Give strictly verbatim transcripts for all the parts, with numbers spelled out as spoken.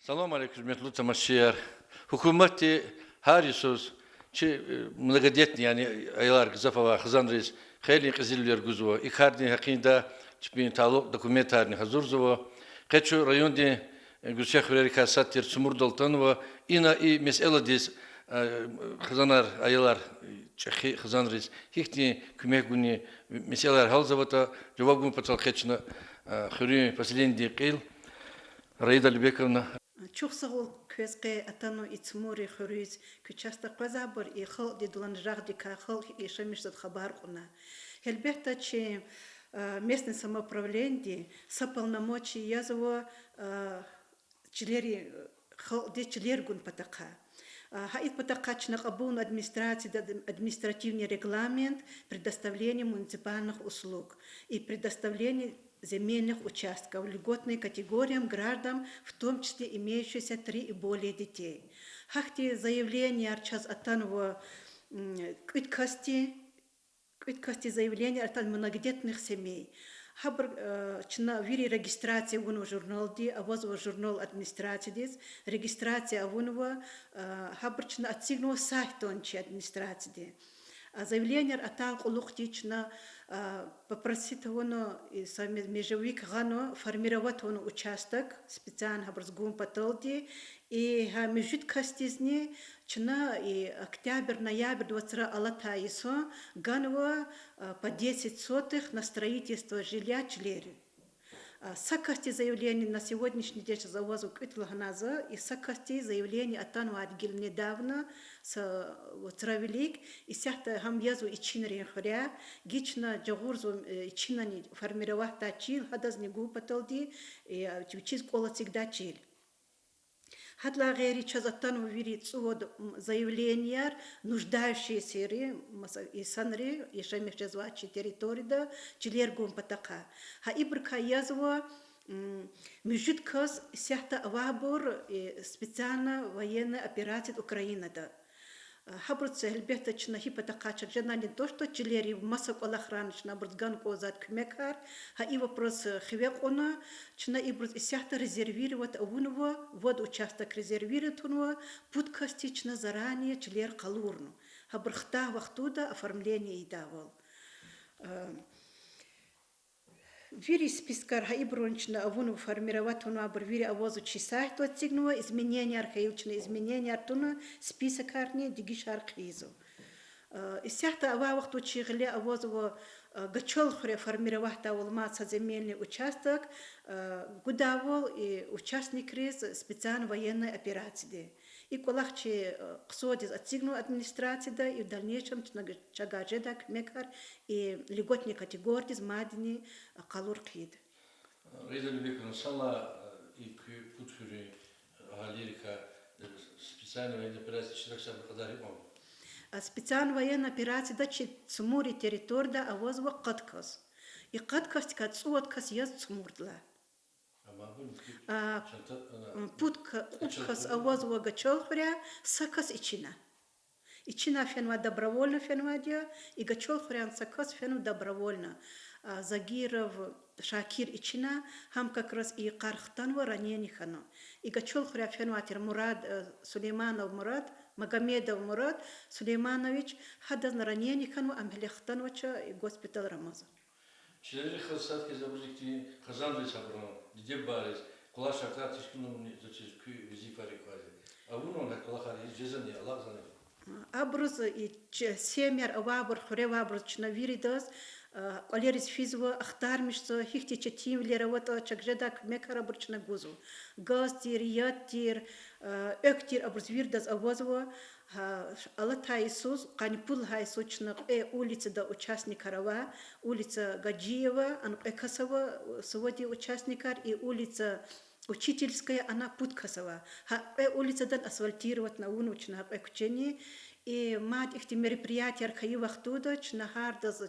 Салам алейкум, гьуьрметлу тамашачияр. Гьукуматди гьар йисуз чи, э, многодетный, яни аялар гзаф авай хизанриз хейлин кьезилвилер гузва. И кардин гьакъинда чпин талукь документарни гьазурзава. Къе чун райондин, э, гуьрчег хуьрерикай сад тир Цумурдал атанва. Ина и месэладиз, э, хизанар, аялар, чӀехи хизанриз гьихьтин куьмек гунин месэлаяр гьалзаватӀа, жаваб гун патал къе чна, э, хуьруьн поселениедин кьил Раида Алибековна. Чухсагъул квез къе атанвай и Цумур хуьруьз, куь часта къвезвайбур, и халкьдин дуланажагъдикай, халкь яшамиш жезвайди хабар кьуна. Гьелбетда, чи, э, местный самоуправлениеди са полномочия язва, э, чилери, халкьдиз чилер гун патахъай. А, гьа и патахъай чна кьабулна администрацияда административный регламент предоставления муниципальных услуг и предоставления земельных участков льготным категориям граждан, в том числе имеющиеся три и более детей. Гьахьтин заявленияр чаз атанва, м, кӀуьд касди, кӀуьд касди заявление атанва многодетных семей. Гьабур, э, чна вири регистрация авунва журналди, авазва журнал администрациядиз, регистрация авунва, э, гьабур чна эцигнава сайтдани чи администрацияди. А, заявленияр атай кьулухъди чна, а, попросить авуна, и са ме-, межевик гъана, формировать авуна участок, специально гьабуруз гун паталди, и гьа муьжуьд касдизни чна и октябрь, ноябрь двадцать второй алатай йисан ганва, а, по десять сотых на строительство жилья чилери. А, са касдин заявление на сегодняшний день чаз авазва кӀуьд лагьана за, и са касдин заявление атанвайди гила недавно, са вацра вилик, исятда гьам язва Ичинрин хуьряй, гила чна жагъурзава, э, Ичинани формировать авай чил, гьадазни гун паталди, э, вичиз кӀвал эцигдай чил. Гьадалай гъейри чаз атанва вири цӀувад, м, заявленияр нуждающиесери, маса-, инсанри, яшамиш жезвай чи территорияда чилер гун патахъай. Гьа ибурукай язва, м, муьжуьд кас исятда авайбур, э, специальная военная операцияда Украинада. Гьабуруз, гьелбетда, чна гьи патахъай чаз жедай не то что чилери, маса кӀвалахрани чна абуруз гана кӀанзавайди куьмекар, гьа и вопрос, э, хиве кьуна, чна ибуруз исятда резервировать авунва, вад участок резервировать авунва, пуд касдиз чна заранее чилер къалурна. Гьабур хтай вахтунда оформление ийидайвал. Э, вири спискар гьа ибуруни чна авунва, формировать авунвайбур вири авазва чи сайтда эцигнава, измененияр хьайила чна измененияр туна, списокарни дегишар хъийизва. Э, исятда авай вахтунда чи гъиле авазва, э, Гачал хуьре формировать авунвай мад са земельный участок, э, гудайвал и участникриз специальной военной операцияди. И кӀвалах чи, э, хъсандиз эцигнава администрацияда, и в дальнейшем чна г-, чавай жедай куьмекар и льготный категориядиз мадни, э, къалур хъийида. Раида Алибековна, санлай, э, и куь пуд хуьруьн агьалийрикай, э, специальной военной операцияда иштиракзавайбурун кьадар гьикьван? А, специальной военной операцияда чи Цумуррин территорияда авазва къад кас. И къад касдикай цӀувад кас яз Цумурдилай. А, пуд ка-, кьуд кас авазва Гачал хуьряй, са кас Ичинай. Ичинай фенвай добровольно фенвайди я, и Гачал хуьряй са кас фенва добровольно. А, Загиров Шакир Ичинай, гьам как раз и йикъар хтанва, ранение хьана. И Гачал хуьряй фенвай тир Мурад, э, Сулейманов Мурад, Магомедов Мурад Сулейманович, гьадазни ранение хьанва, ам гьеле хтанвач, и госпитальда амазва. Чилерихъ сад хьиз абуруз ихьтин хизанриз, гьабурун диде-бубайриз къулай шартӀар тешкилнавани, заз чиз куь везифайрик кваз авунвани гьа кӀвалахар, жезвани, алакьзавани? Абуруз и ч-, семьяр авайбур, хуьре авайбуруз чна виридаз, а, кӀвалериз физва, ахтармишзава, гьихьтин четинвилер аватӀа, чак жедай куьмекар абур чна гузва. Газ тир, яд тир, а, экв тир абуруз виридаз авазва. Гьа, алатай йисуз, къанни пуд лагьай йисуз чна кьве улицада участникар ава, улица Гаджиева, ана кьве кас ава, сувадин участникар, и улица Учительская, ана пуд кас ава. Гьа кьве улицадани асфальтировать авунва чна гьа кьве куьчени. И мад ихьтин мероприятияр хьайи вахтунда чна гьардаз,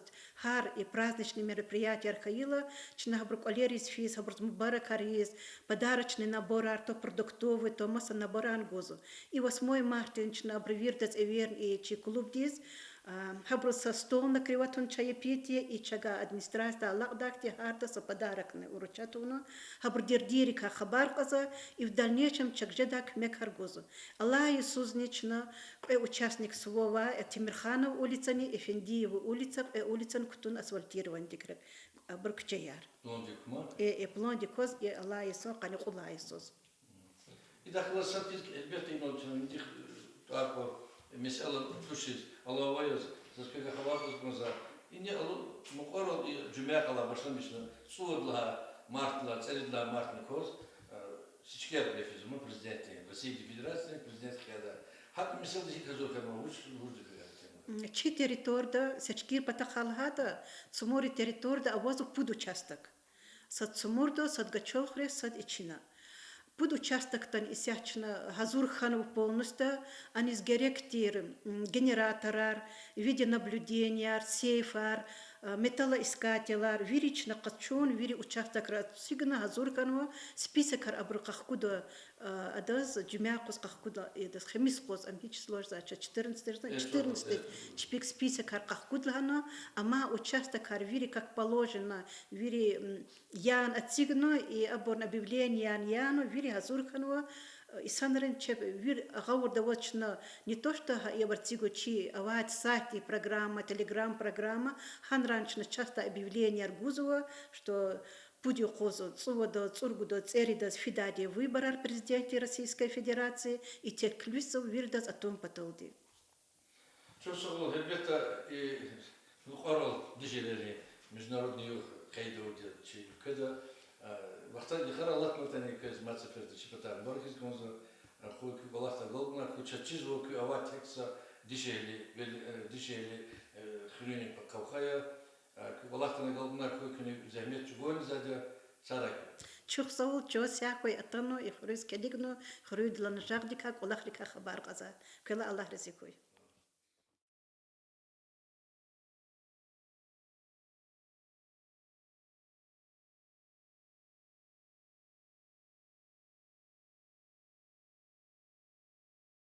гьар и праздничный мероприятияр хьайила, чна гьабурун кӀвалериз физ, гьабуруз мубаракар ийиз, подарочный наборар, то продуктовый, то маса наборарни гузва. И восьмое мартдин чна абурун виридаз эверна и чи клубдиз, Гьабуруз са стол накрывать авуна чай пить, и чавай администрациядай алакьдай хьтин гьарда са подарокни вручать авуна, гьабуру дердийрикай хабар кьазва, и в дальнейшем чаз жедай куьмекар гузва. Алай йисузни чна кьве участник СВО авай, Темирханов улицани, Эфендиева улица, кьве улицани кутуна асфальтированидикай абурун куьчеяр. Э, э, пландик кваз, э, алай йисуз, къанни кьуд лагьай йисуз. Идахъ галаз сад хьиз, гьелбетда, инал чна михьи тӀвар квай месэла тушиз алава яз, заз квевай хабар гуз кӀанзава. Ина алай мукьварал и жуьмя къалай башламишна, цӀувад лагьай мартдилай, цӀерид лагьай мартни кваз, э, сечкер бефизма президентдин, Россиядин Федерациядин президент хкяда. ГьакӀ месэладиз гьикӀ гьазур хьанва, вуч, вуч жеда гьа тема? Чи территорияда сечкер патахъай лагьайтӀа, Цумур территорияда авазва пуд участок. Сад Цумурда, сад Гачохра, сад Ичина. Пуд участокдани исятда чна гьазур хьанва полностью, аниз герек тир, м, генераторар, видеонаблюденияр, сейфар, э, металлоискателар, вири чна къачун, вири участокра эцигна, гьазур хьанва, списокар абуру къахкуда, э, адаз, жуьмя къуз къахкуда, адаз, хемис къуз, ам гьич сложно, четырнадцать, четырнадцать чпик списокар къахкуда лагьана, амма участокар вири как положено, вири, м, яна эцигна, и абурун объявленияяр яна, вири гьазур хьанва, э, инсанрин чеб вири гъавурда аваз чна, не то что гьа-, абур эцигун, чи авайди сайтдин программа, Telegram программа, гьанрани чна часто объявленияр гузва, что пуд юкъуз, цӀувада, цӀуругуда, цӀеридаз фидайди выборар президентдин Российской Федерации, и теклифзава виридаз атун паталди. Чухсагъул, гьелбетда, и мукьварал дишегьлийрин международный югъ къейд авурди я чи уьлкведа. Вахтар йикъар алатнатӀани, квез мад сеферда чи патай мубарак ийиз кӀанзава. Къуй куь кӀвалахдай галкӀунай, куь чаз чизва, куь авай тек са дишегьли, вел-, дишегьли хуьруьнин пакавха я. Куь кӀвалахдалай галкӀунай, куь, куьне зегьмет чӀугвазвайди я, сагърай. Чухсагъул, чаз сагъ хьуй атана, и хуьруьз килигна, хуьруьдилай, нажагъдикай, кӀвалахрикай хабар кьазва. Квелай Аллагь рази хьуй.